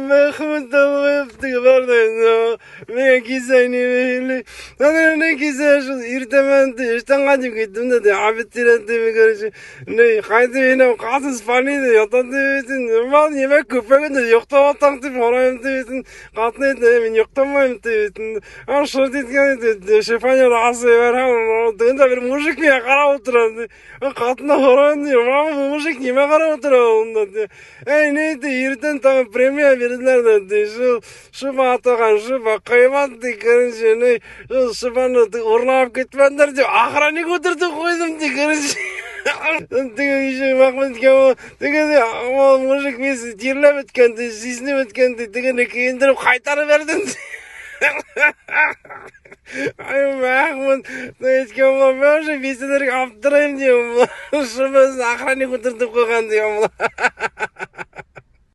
Мәхмүт долбоеб теге бар да инде, миңа кисә ни били. Аны кисә шул иртә менән ти эштән кайтып киттем дә, обед тирән ти, короче. Не, кайтып инәм, катын спальныйда ята ти бит инде. Мал нимә күпәгендә йоклап атам дип карыйм ти бит инде. Катын әйтте, мин йокламыйм ти бит инде. Шырт иткән иде, шифоньер асып җибәрәм. Тегендә бер мужик миңа карап утыра ди. Катынга карыйм ди, бу мужик нимә карап утыра монда ди. Әй, ни ди, иртән тагын премия бирделәр дә ди. Шул шуба атаган, шуба кыйбат ди, короче, ни, шул шубаны урлап китмәделәр дип, охранник утыртып куйдым ди, короче. Теге еще Мәхмүткә ул, теге ди, ул мужик весь тирләп беткән ди, сизенеп беткән ди, тегене киендереп кайтарып бирдем ди. Ай, Мәхмүт, әйткән була, мин уже бисәләргә аптырыйм ди. Шубасын охранник утыртып куйган ди.